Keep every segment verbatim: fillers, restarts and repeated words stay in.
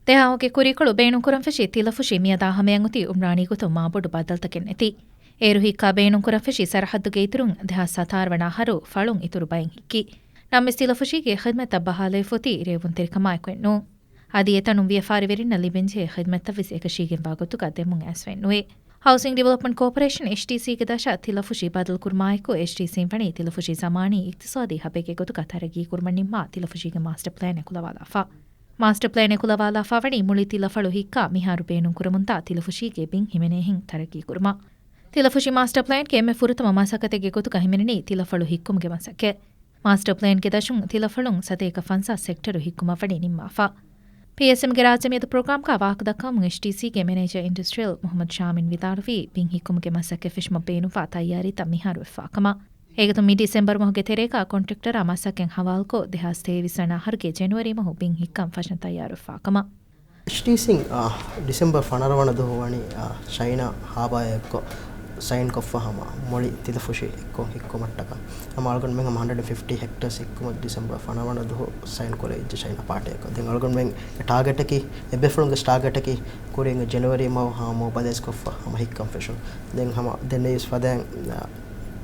ދެހާހުގެ ކުރީކޮޅު ބޭނުންކުރަން ފެށި ތިލަފުށި މިއަދާ ހަމަޔަށް އޮތީ އުމްރާނީ ގޮތުން މާބޮޑު ބަދަލުތަކެއް ނެތި. އޭރު ހިއްކާ ބޭނުންކުރަން ފެށި ސަރަހައްދުގެ އިތުރުން ދެހާސް ސަތާރަ ވަނަ އަހަރު ފަޅުން އިތުރު ބައެއް ހިއްކި. ނަމަވެސް ތިލަފުށީގެ ޚިދުމަތްތައް ބަހާލައިފަ އޮތީ ރޭވުންތެރިކަމާއެކު އެއްނޫން. އަދި އެތަނުން ވިޔަފާރިވެރިންނަށް ލިބެންޖެހޭ ޚިދުމަތްތައްވެސް އެކަށީގެންވާ ގޮތުގަ ދެމުން އައިސްފައެއް ނުވޭ. ހައުސިން ޑިވެލޮޕްމަންޓް ކޯޕަރޭޝަން، އެޗްޑީސީ، ގެ ދަށަށް ތިލަފުށި ބަދަލުކުރުމާއެކު، އެޗްޑީސީން ވަނީ ތިލަފުށި ޒަމާނީ އިޤްތިޞާދީ ހަބެއްގެ ގޮތުގަ ތަރައްގީ ކުރުމަށް ނިންމާ ތިލަފުށީގެ މާސްޓަ ޕްލޭން އެކުލަވާލާފަ. މާސްޓަ ޕްލޭން އެކުލަވާލާފަ ވަނީ މުޅި ތިލަފަޅު ހިއްކާ މިހާރު ބޭނުންކުރަމުންދާ ތިލަފުށީގެ ބިން ހިމެނޭހެން ތަރައްގީ ކުރުމަށް. ތިލަފުށި މާސްޓަ ޕްލޭންގެ އެންމެ ފުރަތަމަ މަސައްކަތެއްގެ ގޮތުގަ ހިމެނެނީ ތިލަފަޅު ހިއްކުމުގެ މަސައްކަތް. މާސްޓަ ޕްލޭންގެ ދަށުން ތިލަފަޅުން ސަތޭކަ ފަންސާސް ހެކްޓަރު ހިއްކުމަށްވަނީ ނިންމާފަ. ޕީއެސްއެމްގެ ރާއްޖެ މިއަދު ޕްރޮގްރާމްގަ ވާހަކަ ދައްކަވަމުން އެޗްޑީސީގެ މެނޭޖަރ އިންޑަސްޓްރިއަލް މުޙައްމަދު ޝާމިން ވިދާޅުވީ، ބިން ހިއްކުމުގެ މަސައްކަތް ފެށުމަށް ބޭނުންވާ ތައްޔާރީތައް މިހާރު ވެފާކަމަށް. އޭގެތުން މި ޑިސެމްބަރު މަހުގެ ތެރޭގަ ކޮންޓްރެކްޓަރާ މަސައްކަތް ހަވާލުކޮށް، ދެހާސް ތޭވީސް ވަނަ އަހަރުގެ ޖެނުއަރީ މަހު ބިން ހިއްކަން ފަށަން ތައްޔާރުވެފާކަމަށް. އެޗްޑީސީން، އާ، ޑިސެމްބަރ ފަނަރަ ވަނަ ދުވަހު ވަނީ، އާ، ޝައިނާ ހާބާއާ އެއްކޮށް ސައިން ކޮށްފަ ހަމަ މުޅި ތިލަފުށި އެއްކޮށް ހިއްކުމަށްޓަކާ. ހަމަ އަޅުގަނޑުމެން ހަމަ ހަންޑްރެޑް ފިފްޓީ ހެކްޓަރސް ހިއްކުމަށް ޑިސެމްބަރ ފަނަރަ ވަނަ ދުވަހު ސައިން ކުރެވިއްޖެ ޝައިނާ ޕާޓީއެއްކޮށް. ދެން އަޅުގަނޑުމެން ޓާގެޓަކީ، އެ ބޭފުޅުންގެ ޓާގެޓަކީ ކުރިން ޖެނުއަރީ މަހު ހަމަ މޮބަލައިޒް ކޮށްފަ ހަމަ ހިއްކަން ފެށުން. ދެން ހަމަ ދެންނެވިސް ފަދައިން، އާ،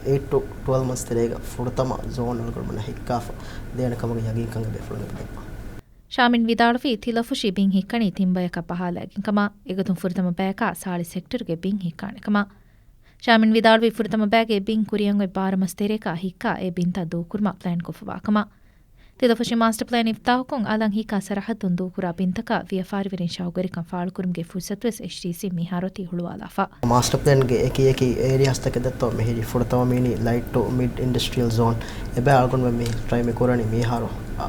އެއިޓް ޓު ޓްވެލްވް މަންތްސް ތެރޭގަ ފުރަތަމަ ޒޯން އަޅުގަނޑުމެންނަށް ހިއްކާފަ ދޭނެ ކަމުގެ ޔަގީންކަން އެ ބޭފުޅުން އެބަ ދެއްވާ. ޝާމިން ވިދާޅުވީ، ތިލަފުށި ބިން ހިއްކަނީ ތިން ބަޔަކަށް ބަހާލައިގެން ކަމަށް، އެގޮތުން ފުރަތަމަ ބަޔަކާ ސާޅީސް ހެކްޓަރުގެ ބިން ހިއްކާނެ ކަމަށް. ޝާމިން ވިދާޅުވީ، ފުރަތަމަ ބަޔަކަށް ބިން ކުރިއަށް އޮތް ބާރަ މަސް ތެރޭގަ ހިއްކާ އެ ބިންތައް ދޫކުރުމަށް ޕްލޭން ކޮށްފަވާކަމަށް. ތިލަފުށި މާސްޓަ ޕްލޭން އިފްތާހުކޮށް، އަލަށް ހިއްކާ ސަރަހައްދުން ދޫކުރާ ބިންތަކަށް ވިޔަފާރިވެރިން ޝައުގުވެރިކަން ފާޅުކުރުމުގެ ފުރުސަތުވެސް އެޗްޑީސީ މިހާރު އޮތީ ހުޅުވާލާފަ. މާސްޓަ ޕްލޭންގެ އެކި އެކި އޭރިއާސްތަކެއް ދެއްތޯ މިހިރީ ފުރަތަމަ މީނީ ލައިޓް ޓު މިޑް އިންޑަސްޓްރިއަލް ޒޯން. އެބަ އަޅުގަނޑުމެން މި ޓްރައި މި ކުރަނީ މިހާރު، އާ،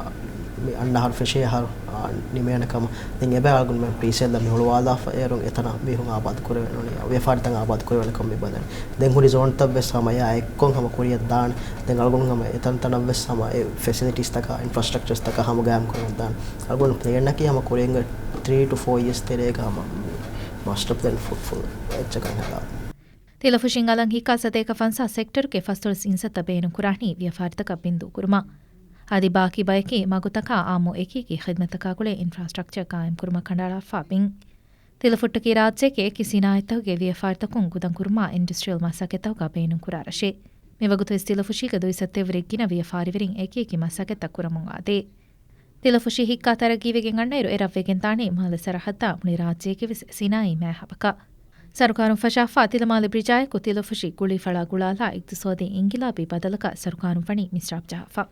މި އަންނަ އަހަރު ފެށޭ އަހަރު، އާ، ނިމޭނެ ކަމަށް. ދެން އެބަ އަޅުގަނޑުމެން ޕްރީސޭލް މި ހުޅުވާލާފަ އޭރުން އެތަނަށް މީހުން އާބާދު ކުރެވޭނެ، ވިޔަފާރިތައް އާބާދު ކުރެވޭނެ ކަމަށް މި ބަލަނީ. ދެން ހުރި ޒޯންތައް ވެސް ހަމަ އެއާ އެއްކޮށް ހަމަ ކުރިއަށް ދާނެ. ދެން އަޅުގަނޑު ހަމަ އެތަންތަނަށް ވެސް ހަމަ އެ ފެސިލިޓީސްތަކާ، އިންފްރާސްޓްރަކްޗާސްތަކާ ހަމަ ގާއިމް ކުރަމުން ދާނެ. އަޅުގަނޑު ޕްލޭނަކީ ހަމަ ކުރިންގެ ތްރީ ޓު ފޯ އިޔާސް ތެރޭގަ ހަމަ މާސްޓަ ޕްލޭން ފު-، ފުލް އެއްޗަކަށް ހަދާ. ތިލަފުށިން އަލަށް ހިއްކާ ސަތޭކަ ފަންސާސް ސެކްޓަރުގެ ފަސްދޮޅަސް އިންސައްތަ ބޭނުން ކުރާނީ ވިޔަފާރިތަކަށް ބިން ދޫކުރުމަށް. އަދި ބާކީ ބަޔަކީ މަގުތަކާ އާއްމު އެކި އެކި ޚިދުމަތްތަކާ ގުޅޭ އިންފްރާސްޓްރަކްޗަރ ގާއިމް ކުރުމަށް ކަނޑައަޅާފަ ބިން. ތިލަފުއްޓަކީ ރާއްޖޭގެ އެކި ސިނާއަތްތަކުގެ ވިޔަފާރިތަކުން ގުދަން ކުރުމާ އިންޑަސްޓްރިއަލް މަސައްކަތްތަކުގަ ބޭނުން ކުރާ ރަށެއް. މިވަގުތުވެސް ތިލަފުށީގެ ދުއިސައްތައެއްވުރެ ގިނަ ވިޔަފާރިވެރިން އެކި އެކި މަސައްކަތްތައް ކުރަމުން އާދޭ. ތިލަފުށި ހިއްކާ ތަރައްގީވެގެން އަންނައިރު އެރަށްވެގެންދާނީ މާލެ ސަރަހައްދާ މުޅި ރާއްޖޭގެ ވެސް ސިނާއީ މާ ހަބަކަށް. ސަރުކާރުން ފަށާފާ ތިލަމާލެ ބްރިޖާއެކު ތިލަފުށި ގުޅީފަޅާ ގުޅާލާ އިޤްތިޞާދީ އިންގިލާބީ ބަދަލަކަށް ސަރުކާރުން ވަނީ މިސްރާބް ޖަހާފަ.